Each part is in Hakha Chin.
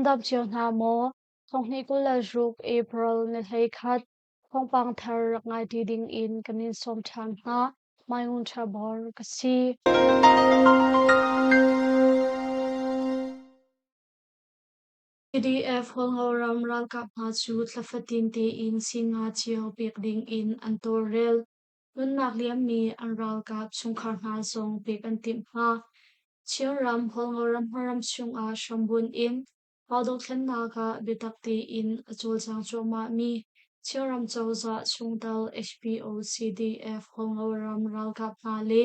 Nan dam cio hna maw? Thonghnih 26 April ni 11 thawngpang thar rak ngai ṭi ding in kan in sawm ṭhan hna. Mai Ngun Ṭha Bor ka si. PDF Hualngoram ralkap hna cu thla fatin tein singa cio pek ding in an tawlrel. Nunnak liammi an ralkap chungkhar hna zong pek an timh hna. Chinram Hualngoram hmaram chungah hrambunh in raldohthlennak ah biatak tein a cawlcang cuahmahmi Chinram cozah chungtel HPO CDF Hualngoram ralkap hna le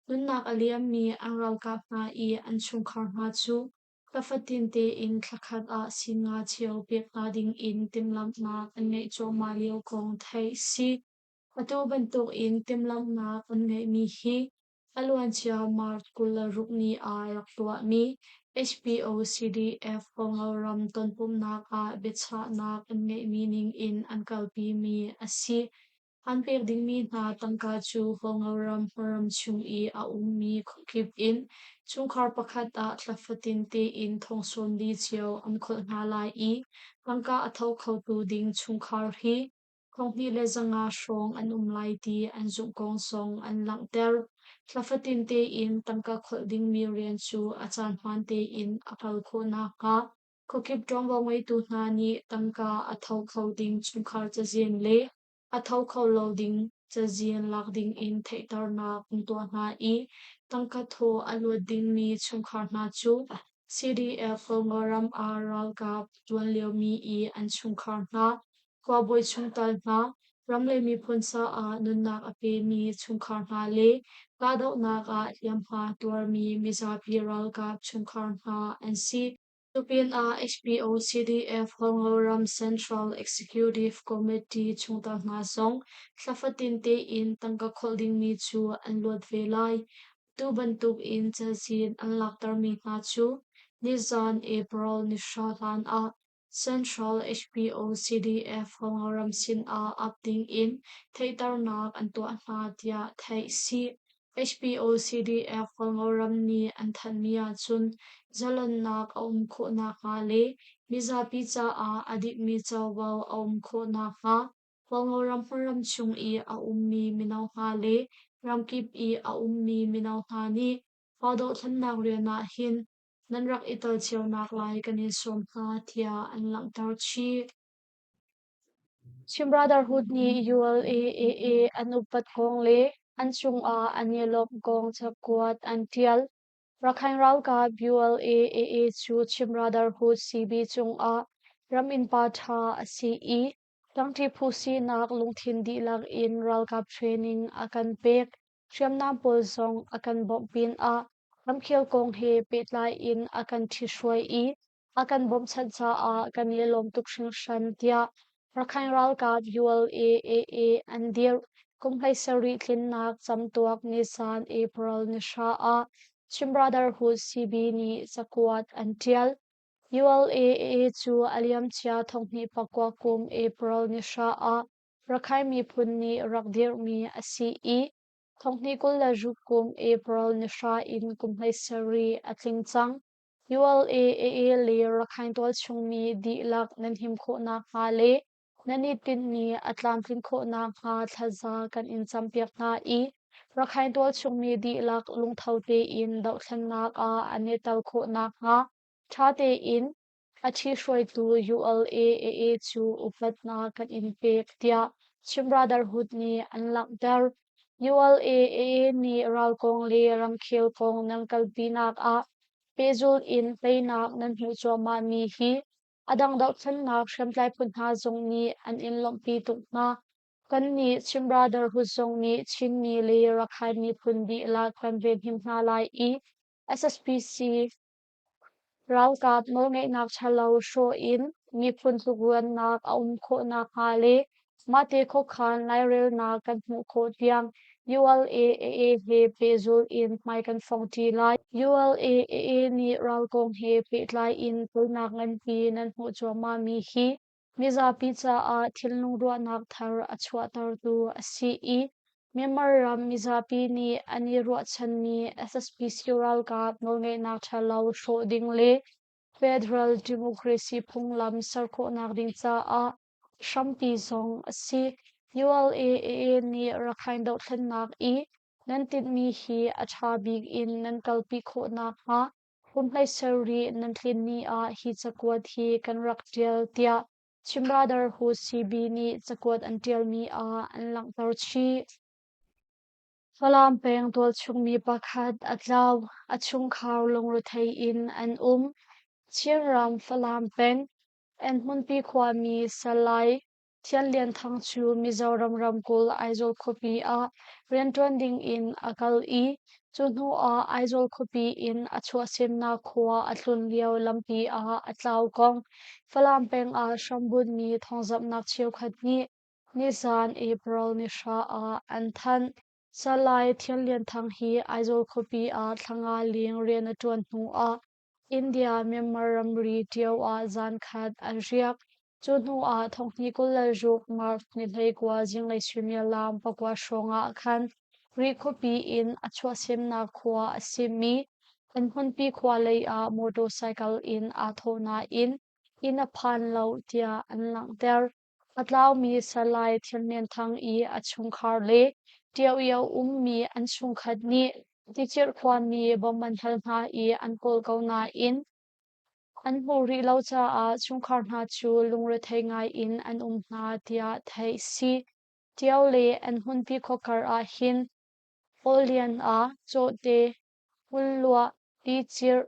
nunnak a liammi an ralkap hna i an chungkhar hna cu Thla fatin tein thlakhat ah singa cio pek hna dingin timhlamhnak an ngeih cuahmah lio kong theih si. Atu bantukin timhlamhnak an ngeihmi hi a luancia March 26 ni ah rak tuahmi HPO-CDF Kawlram tonpumhnak ah biachahnak an ngeihmi ningin an kalpimi a si. An pek dingmi hna tangka cu Hualngoram hmaram chung i a ummi khuakip in chungkhar pakhat ah thla fatin tein thong 40 cio an kholh hna lai i tangka a tho khotu ding chungkhar hi 2500 hrawng an um lai ti an zumh kong zong an langhter. Thla fatin tein tangka kholh dingmi rian cu a caan hmaan tein a kal khawh nakhnga khuakip ṭuanvo ngeitu hna nih tangka a tho kho ding chungkhar cazin le a tho kho lo ding cazin lak dingin theihternak an tuah hna i tangka thaw a luat dingmi chungkhar hna cu CDF Kawlram ah ralkap ṭuan liomi i an chungkhar hna, khuabawi chungtel hna, ram le miphun caah nunnak a pemi chungkhar hna le kahdohnak ah hliamhma tuarmi mizapi ralkap chungkhar hna an si. Cupinah HPO CDF Hualngoram Central Executive Committee chungtel hna zong thla fatin tein tangka kholh dingmi cu an luat ve lai. Atu bantuk in cazin an laktermi hna cu nizan April ni hra hlan ah Central HPO CDF Hualngoram sinah ap ding in theihternak an tuah hna tiah theih si. HPOCDF Hualngoram nih an thanhmi ahcun zalonnak a um khawh nakhnga le mizapi caah a dikmi covo a um khawh nakhnga Hualngoram hmunram chung i a ummi mino hna le ramkip i a ummi mino hna nih raldohthlennak rian ah hin nan rak i tel cionak lai kan in sawm hna tiah an langhter chih. Chin Brotherhood nih ULA-AA an upat kong le an cungah an i lawmh kong cakuat an ṭial. Rakhine ralkap ULA-AA cu Chin Brotherhood CB cungah ram innpa ṭha a si i ṭangṭi phu sinak lungthin dihlak in ralkap training a kan pek. Hriamnam pawl zong a kan bawmh pinah ramkhel kong he pehtlai in a kan ṭhithruai i a kan bawmhchanh caah kan i lawm tuk hringhran tiah Rakhine ralkap ULA-AA an dirh. Kum 17 tlinnak camtuak nisan April ni hra ah Chin Brotherhood CB nih cakuat an ṭial. ULA-AA cu a liamcia 2009 kum April ni hra ah Rakhine miphun nih rak dirhmi a si i 2026 kum April ni hra in kum 17 a tling cang. ULA-AA le Rakhine tualchungmi dihlak nan him khawh nakhnga le nan i tinhmi a tlamtlin khawh nakhnga thlaza kan in campiak hna i Rakhine tualchungmi dihlak lungtho tein dohthlennak ah an i tel khawh nakhnga ṭha tein a ṭhihruaitu ULA-AA cu upatnak kan in pek tiah Chin Brotherhood nih an langhter. ULA-AA nih ral kong le ramkhel kong nan kalpinak ah pehzulh in teinak nan hmuh cuahmahmi hi a dang dohthlennak hriamtlai phu hna zong nih an in lawmhpi tuk hna. Kannih Chin Brotherhood zong nih Chinmi le Rakhine miphun dihlak kan venhim hna lai i SSPC Ralkap nawlngeihnak ṭhalo hrawh in miphun tlukruannak a um khawh nakhnga le mahte khuakhan lairelnak kan hmuh khawh tiang ULA-AA he pehzulh in hmai kan fongṭi lai. ULA-AA nih ral kong he pehtlai in teinak nganpi nan hmuh cuahmahmi hi Mizapi caah thinlung ruahnak thar a chuahtertu a si i Myanmar ram mizapi nih an i ruahchanmi SSPC ralkap nawlngeihnak ṭhalo hrawh ding le. Federal Democracy phunglam ser khawhnak ding caah hrampi zong a si. ULA-AA nih Rakhine dohthlennak i nan tinhmi hi a ṭha bik in nan kalpi khawh nakhnga kum 17 nan tlin ni ah hi cakuat hi kan rak ṭial tiah Chin Brotherhood CB nih cakuat an ṭialmi ah an langhter chih. Falam peng tualchungmi pakhat a tlau, a chungkhar lungrethei in an um. Chinram Falam peng, Hmunpi khuami Salai Thian Lian Thang cu Mizoram ramkulh Aizawl khuapi ah rianṭuan ding in a kal i cu hnu ah Aizawl khuapi in a chuahsemnak khua a tlun lio lampi ah a tlau kong Falam peng ah hrambunhmi thawngzamhnak cheukhat nih nizan April ni 9 ah an thanh. Salai Thian Lian Thang hi Aizawl khuapi ah thla nga leng rian a ṭuan hnu ah India-Myanmar ramri ṭio ah zankhat an riak. Cu hnu ah thonghnih 26 March ni 19 zinglei suimilam 9 hrawng ah khan Rih khuapi in a chuahsemnak khua a simi an hmunpi khua lei ah motorcycle in aa thawh nain inn a phan lo tiah an langhter. A tlaumi Salai Thilnian Thang i a chungkhar le Ṭio i a ummi an chungkhat nih Tikir khuami bawmh an hal hna i an kawl ko nain an hmuh rih lo caah chungkhar hna cu lungrethei ngai in an um hna tiah theih si. Ṭio le an hmunpi khuakar ah hin Awlian ah cawhte, hmunluah, ticirh,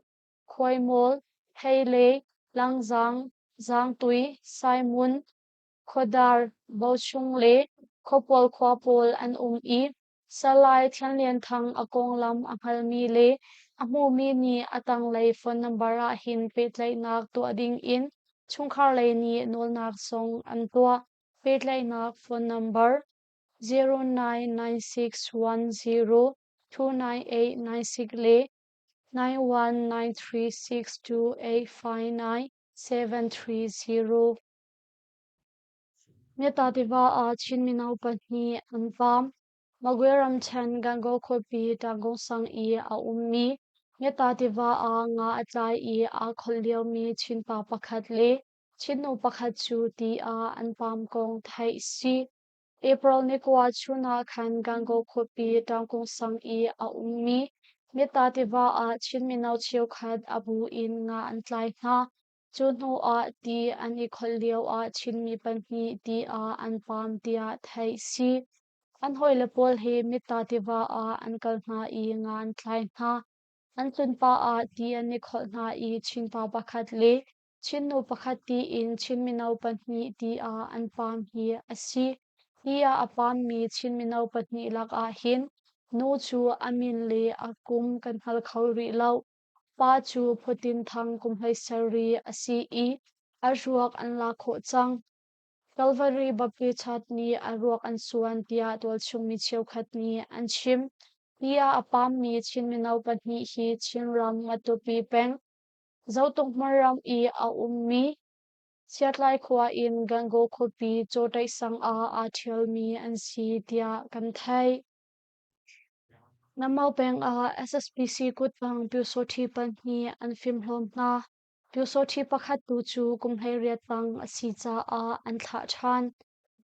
Khuaimawl, Heile, Langzaang, Zaangtui, Saimun, Khuadar, Bochung le Khuapual khua pawl an um i Salai Thian Lian Thang a konglam a hngalmi le a hmumi nih a tanglei phone number ah hin pehtlaihnak tuah ding in chungkhar lei nih nawlnak zong an tuah. Pehtlaihnak phone number 099610 29896 le 919362859730. Myatta tiva ah Chin mino pahnih an vaam. Magwe ramṭhen Gangaw khuapi Tanggung sang i a ummi Myatta tiva ah nga a tlai i aa kholh liomi Chin pa pakhat le Chin nu pakhat cu ti ah an paam kong theih si. April ni 9 chun ah khan Gangaw khuapi Tangkung sang i a ummi Myatta tiva ah Chin mino cheukhat a bu in nga an tlai hna. Cu hnu ah ti an i kholh lio ah Chinmi pahnih ti ah an paam tiah theih si. An hawile pawl he Myatta tiva ah an kal hna i nga an tlai hna. An tlun pah ah ti an i kholh hna i Chin pa pakhat le Chin nu pakhat tiin Chin mino pahnih ti ah an paam hi a si. Ti ah a paammi Chin mino pahnih lakah hin nu cu a min le a kum kan hngal kho rih lo. Pa cu Phutin Thang kum 17 a si i a ruak an lak khawh cang. Calvary Baptist Church nih a ruak an suan tiah tualchung mi cheukhat nih an chim. Ti ah a paammi Chin mino pahnih hi Chinram Matupi peng Zotung hmunram i a ummi Siatlai khua in Gangaw khuapi Cawṭaih sang ah aa ṭhialmi an si tiah kan theih. Namau peng ah SSPC kuttang Pyusawṭhi pahnih an fimhlawm hna. Pyusawṭhi pakhat tu cu kum 18 tang a si caah an thlah ṭhan.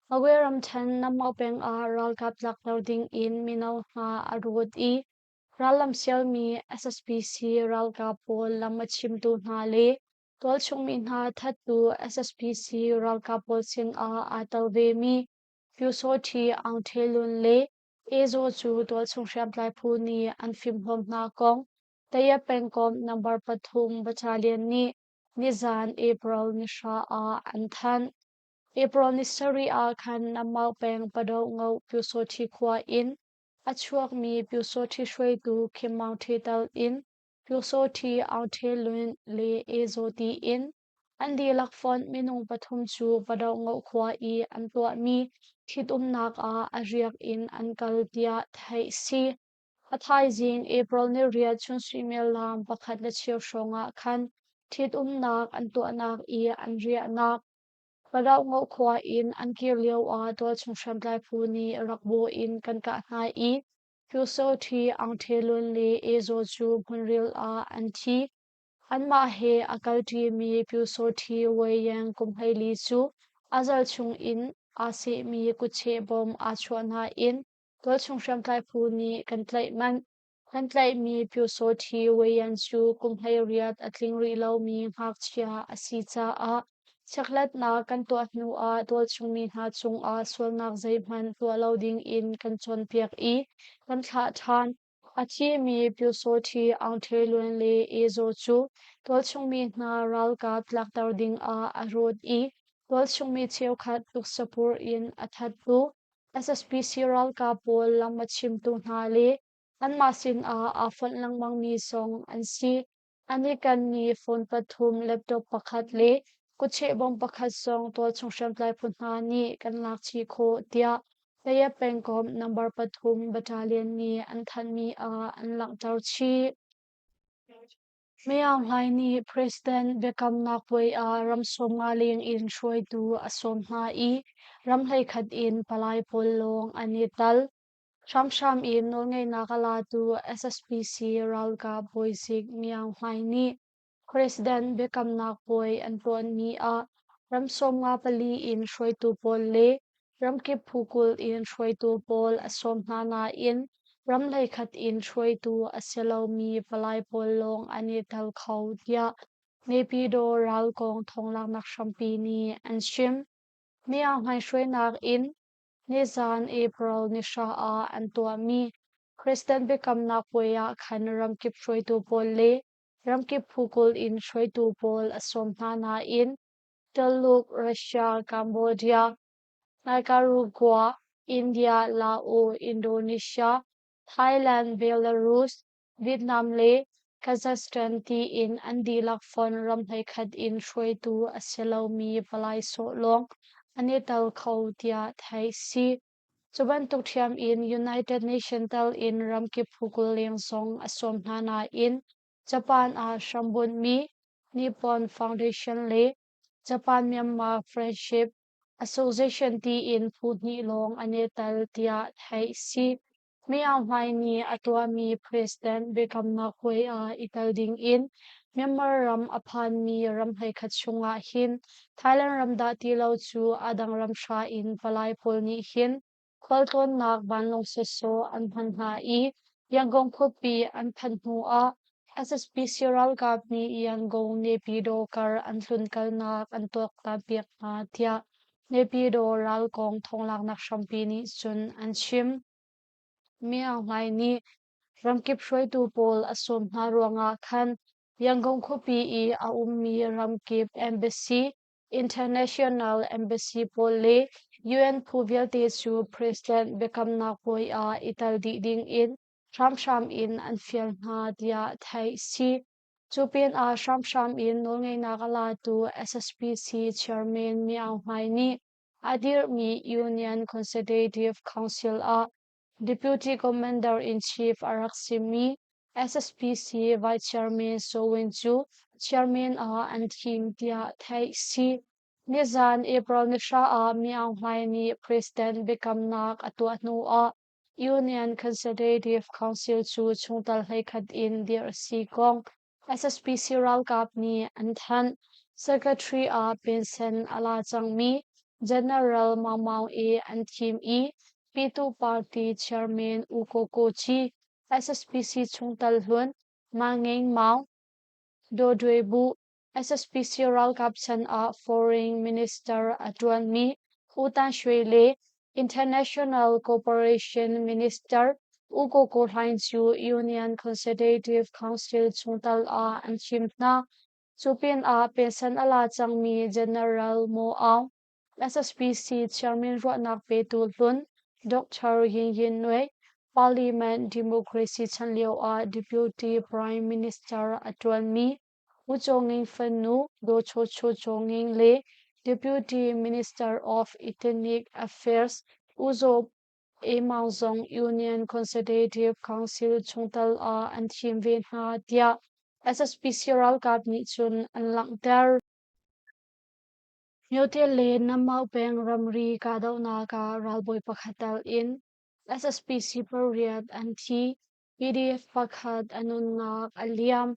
Magwe ramṭhen Namau peng ah ralkap tlakter ding in mino hna a rawt i Rallam sialmi SSPC ralkap pawl lam a chimtu hna le tualchungmi hna thattu SSPC ralkap pawl sinah aa tel vemi Pyusawṭhi Aung Htwe Lun le Ezaw cu tualchung hriamtlai phu nih an fimhlawm hna kong Taya pengkomh number 3 battalion nih nizan April ni 9 ah an thanh. April ni 7 ah khan Namau peng Padoh Pyusawṭhi khua in A chuakmi Pyusawṭhi hruaitu Kim Maung Htwe tal in Pyusawṭhi Aung Htwe Lwin le Ezaw tiin an dihlak fonh minung pathum cu Padohngoh khua i an tuahmi ṭhitumnak ah a riak in an kal tiah theih si. A thaizing April ni 8 chun suimilam 1:15 hrawng ah khan ṭhitumnak an tuahnak i an riahnak Padohngoh khua in an kir lioah tualchung hriamtlai phu nih rak bawh in kan kah hna i Pyusawṭhi Aung Htwe Lun le Ezaw cu hmunril ah an thi. Anmah he a kalṭimi Pyusawṭhi Wayang kum 14 cu a zal chungin aa sehmi kutcheh bom aa chuah nain tualchung hriamtlai phu nih kan tlaih manh. Kan tlaihmi Pyusawṭhi Wayan cu kum 18 a tling rih lomi ngakchia a si caah chekhlatnak kan tuah hnuah tualchung mi hna cungah sualnak zeihmanh tuah lo dingin kan cawnpiak i kan thlah ṭhan. A thimi Pyusawṭhi Aung Htwe Lwin le E Zaw cu tualchung mi hna ralkap tlakter dingah a rawt i tualchung mi cheukhat tuksapur in a thattu SSPC ralkap pawl lam a chimtu hna le anmah sinah aa fonh lengmangmi zong an si. An i kenmi phone pathum, laptop pakhat le kutcheh bawm pakhat zong tualchung hriamtlai phu hna nih kan lak chih khawh tiah Tayap pengkomh number 3 battalion nih an thanhmi ah an langhter chih. Myo Aung Hlaing nih President biakamnak puai ah ram 50 leng in hruaitu a sawm hna i ram 11 in palai pawl lawng an i tal. Hramhram in nawlngeihnak a latu SSPC ralkap bawizik Myo Aung Hlaing nih President biakamnak puai an tuahmi ah ram 54 in hruaitu pawl le ramkip phu 20 in hruaitu pawl a sawm hna nain ram 11 in hruaitu a si lomi palai pawl lawng an i tel kho tiah Naypyidaw ral kong thawnglaknak hrampi nih an chim. Myo Aung Hlaing hruainak in nizan April ni 3 ah an tuahmi President biakamnak puai ah khan ramkip hruaitu pawl le ramkip phu 20 in hruaitu pawl a sawm hna nain Tuluk, Russia, Cambodia, Nicaragua, India, Laos, Indonesia, Thailand, Belarus, Vietnam le Kazakhstan tiin an dihlak fonh ram 11 in hruaitu a si lomi palai sawh lawng an i tel kho tiah theih si. Cu bantuk ṭhiam in United Nations tel in ramkip phu 20 leng zong a sawm hna nain Japan ah hrambunhmi Nippon Foundation le Japan-Myanmar Friendship Association tiin phu hnih lawng an i tel tiah theih si. Myo Aung Hlaing nih a tuahmi President biakamnak puai ah i tel dingin Myanmar ram a phanmi ram 11 chungah hin Thailand ram dah ti lo cu a dang ram hra in palai pawl nih hin khualtlawnnak vanlawng sawsawh an hman hna i Yangon khuapi an phanh hnuah SSPC ralkap nih Yangon Naypyidaw kar an tlunkalnak an tuaktanpiak hna tiah Naypyidaw ral kong thawnglaknak hrampi nih cun an chim. Myo Aung Hlaing nih ramkip hruaitu pawl a sawm hna ruangah khan Yangon khuapi i a ummi ramkip embassy International Embassy pawl le UN phu vialte cu President biakamnak puai ah i tel dih dingin hramhram in an fial hna tiah theih si. Cu pinah hramhram in nawlngeihnak a latu SSPC Chairman Myo Aung Hlaing nih a dirhmi Union Consultative Council ah Deputy Commander-in-Chief a rak simi SSPC Vice Chairman Soe Win cu chairman ah an thim tiah theih si. Nizan April ni 3 ah Myo Aung Hlaing nih President biakamnak a tuah hnuah Union Consultative Council cu chungtel 11 in dirh a si kong SSPC ralkap nih an thanh. Secretary ah pension a la cangmi General Maung Maung I an thim i Pyituh Party Chairman U Ko Ko Kyi, SSPC chungtel hlun Ma Ngeing Maung, Daw Dwe Bu, SSPC ralkap chan ah Foreign Minister a ṭuanmi U Tan Shwe le International Cooperation Minister U Ko Ko Hlaing cu Union Consultative Council chungtel ah an thim hna. Cu pinah pension a la cangmi General Maw Aung, SSPC chairman ruahnak petu hlun Dr. Yin Yin Nwe, Parliament Democracy chan lio ah Deputy Prime Minister a ṭuanmi U Chaw Nging fanu Daw Cho Cho Chaw Nging le Deputy Minister of Ethnic Affairs U Zaw E Maung zong Union Consultative Council chungtel ah an thim ve hna tiah SSPC ralkap nih cun an langhter. Myote le Namau peng ramri kahdohnak ah ralbawi pakhat tal in SSPC pariat an thi, PDF pakhat a nunnak a liam.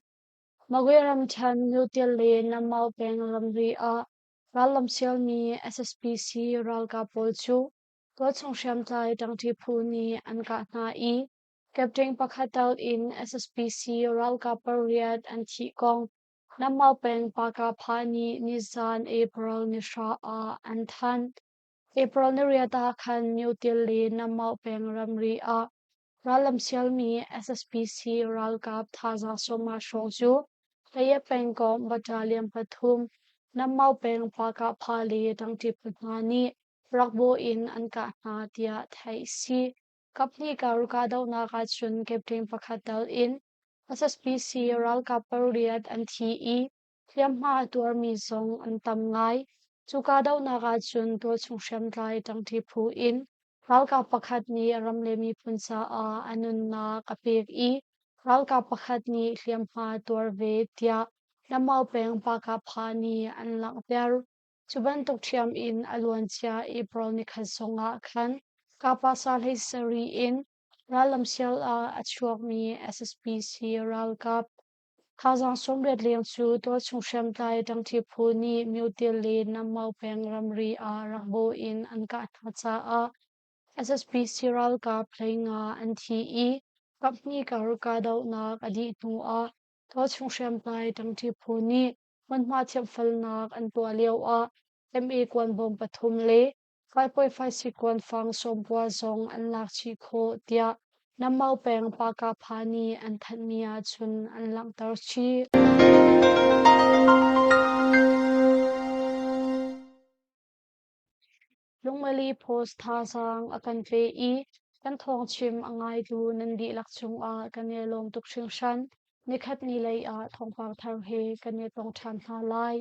Magwe ramṭhen Myotial le Namau peng ramri ah rallam sialmi SSPC ralkap pawl cu tualchung hriamtlai ṭangṭi phu nih an kah hna i Captain pakhat tal in SSPC ralkap pariat an thih kong Namau peng Pakapha nih nizan April nihra ah an thanh. April niriat ah khan Myotial le Namau peng ramri ah Rallam sialmi SSPC ralkap thazaang 50 hrawng cu Hlaya pengkomh battalion pathum, Nammau peng Pakahpha le ṭangṭi phu hna nih rakbaw in an kah hna tiah theih a si. Kaphnih kar kahdohnak ahcun captain pakhat tal in SSPC ralkap pariat an thi i hliamhma a tuarmi zong an tam ngai. Cu kahdohnak ahcun tualchung hriamtlai ṭangṭi phu in Ralkap pakhat nih ram le miphun caah a nunnak a pek i ralkap pakhat nih hliamhma a tuar ve tiah Lamau peng Pakapha nih an langhter. Cu bantuk ṭhiam in a luancia April nikhat zongah khan Kapasa hlei sarih in rallam sial ah a chuakmi SSPC ralkap Thazaang 80 leng cu tualchung hriamtlai ṭangṭi phu nih Myotil le Nammau peng ramri ah rakbaw in an kah hna caah SSPC ralkap 15 an thi i kaphnih kar kahdohnak a dih hnuah tualchung hriamtlai ṭangṭi phu nih hmunhma thiamhfalnak an tuah lioah MA kuanbawm pathum le 5.5 kuanfang sawmpua zong an lak chih khawh tiah Nammau peng Pakapha nih an thanhmi ahcun an langhter chih. Lungmali Post thazaang a kan pe i kan thawngchim a ngaitu nan dihlak cungah kan i lawm tuk hringhran. Nikhat ni lei ah thawngpang thar he kan i tong ṭhan hna lai.